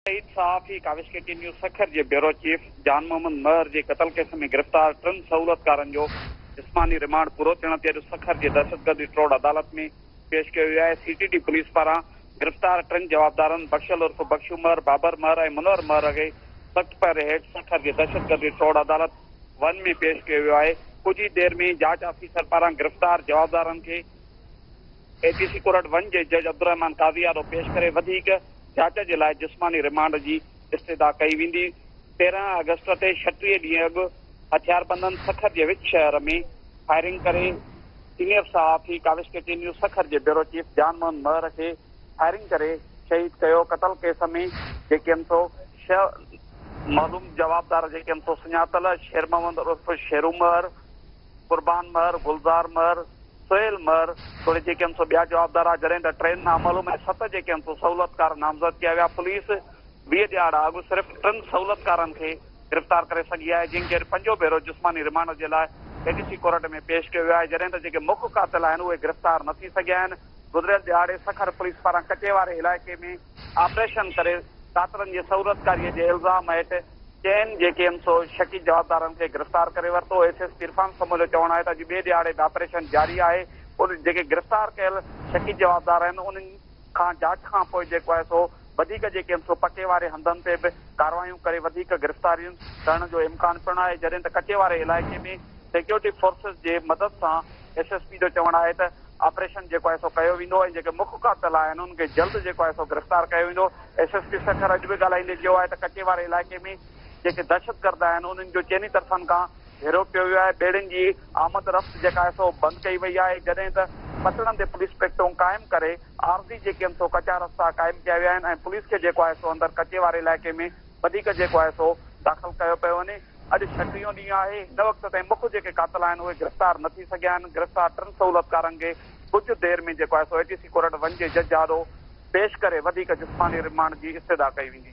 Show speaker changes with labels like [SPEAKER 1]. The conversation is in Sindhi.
[SPEAKER 1] شهيد صحافي ڪاوش ڪي ٽي نيوز سکر جي بيورو چيف جان محمد مهر جي قتل ڪيس ۾ گرفتار ٽن سهولتڪارن جو جسماني رمانڊ پورو ٿيڻ تي اڄ سکر جي دهشتگردي ٽوڙ عدالت ۾ پيش ڪيو ويو آهي. سي ٽي ڊي پوليس پاران گرفتار ٽن جوابدارن بخشل عرف بخشو مهر، بابر مهر ۽ منور مهر کي سخت پهري هيٺ سکر جي دهشتگردي ٽوڙ عدالت ون ۾ پيش ڪيو ويو آهي. ڪجهه ئي دير ۾ جاچ آفيسر پاران گرفتار جوابدارن کي اي ٽي سي ڪورٽ ون جي جج عبدالرحمان قاضي آڏو پيش ڪري وڌيڪ جاچ جي لاء جسماني رمانڊ جي استدعا ڪئي ويندي. 13 آگسٽ تي 36 ڏينهن اڳ هٿياربندن سکر جي وچ شهر ۾ فائرنگ ڪري سينيئر صحافي ڪاوش ڪي ٽي نيوز سکر جي بيورو چيف جان محمد مهر کي فائرنگ ڪري شهيد ڪيو. قتل ڪيس ۾ جيڪي ايم سو ڇهه معلوم جوابدار جيڪي ايم سو سڃاتل شير محمد عرف شيرو مهر، قربان مهر، گلزار مهر، سهيل مهر توڙي جيڪي آهن سو ٻيا جوابدار ها، جڏهن ته ٽين نامعلوم ۽ ست جيڪي آهن سو سهولتڪار نامزد ڪيا ويا. پوليس 20 ڏهاڙا اڳ صرف ٽن سهولتڪارن کي گرفتار ڪري سگهي آهي، جن کي اڄ پنجون ڀيرو جسماني رمانڊ جي لاء اي ڊي سي ڪورٽ ۾ پيش ڪيو ويو آهي، جڏهن ته جيڪي مک قاتل آهن اهي گرفتار نه ٿي سگهيا آهن. گذريل ڏهاڙي سکر پوليس پاران ڪچي واري علائقي ۾ آپريشن ڪري قاتلن جي سهولتڪاري جي الزام هيٺ چئن جيڪي ايم سو شڪي جوابدارن کي گرفتار ڪري ورتو. S S P Irfan Samoon جو چوڻ آهي ته اڄ ٻئي ڏهاڙي به آپريشن جاري آهي، ان جيڪي گرفتار ڪيل شڪي جوابدار آهن انهن کان جاچ کان پوء جيڪو آهي سو وڌيڪ جيڪي ايم سو پڪي واري هنڌن تي به ڪارروايون ڪري وڌيڪ گرفتارين ڪرڻ جو امڪان پڻ آهي، جڏهن ته ڪچي واري علائقي ۾ سيڪيورٽي فورسز جي مدد سان ايس ايس پي جو چوڻ آهي ته آپريشن جيڪو آهي سو ڪيو ويندو ۽ جيڪي مک قاتل آهن انهن کي جلد جيڪو آهي سو گرفتار ڪيو ويندو. ايس ايس پي سکر اڄ به ڳالهائيندي چيو آهي ته ڪچي واري علائقي ۾ جيڪي دهشتگرد آهن انهن جو چئني طرفن کان گهيرو ڪيو ويو آهي، ٻيڙين جي آمد رفت جيڪا آهي سو بند ڪئي وئي آهي، جڏهن ته پتڻن تي پوليس پيڪٽون قائم ڪري عارضي جيڪي آهن سو ڪچا رستا قائم ڪيا ويا آهن ۽ پوليس کي جيڪو آهي سو اندر ڪچي واري علائقي ۾ وڌيڪ جيڪو آهي سو داخل ڪيو پيو وڃي. اڄ ڇٽيهون ڏينهن آهي، هن وقت تائين مک جيڪي قاتل آهن اهي گرفتار نه ٿي سگهيا آهن، گرفتار ٽن سهولتڪارن کي ڪجهه دير ۾ جيڪو آهي سو اي ٽي سي ڪورٽ ون جي جج آڏو پيش ڪري وڌيڪ جسماني رمانڊ جي استدعا ڪئي ويندي.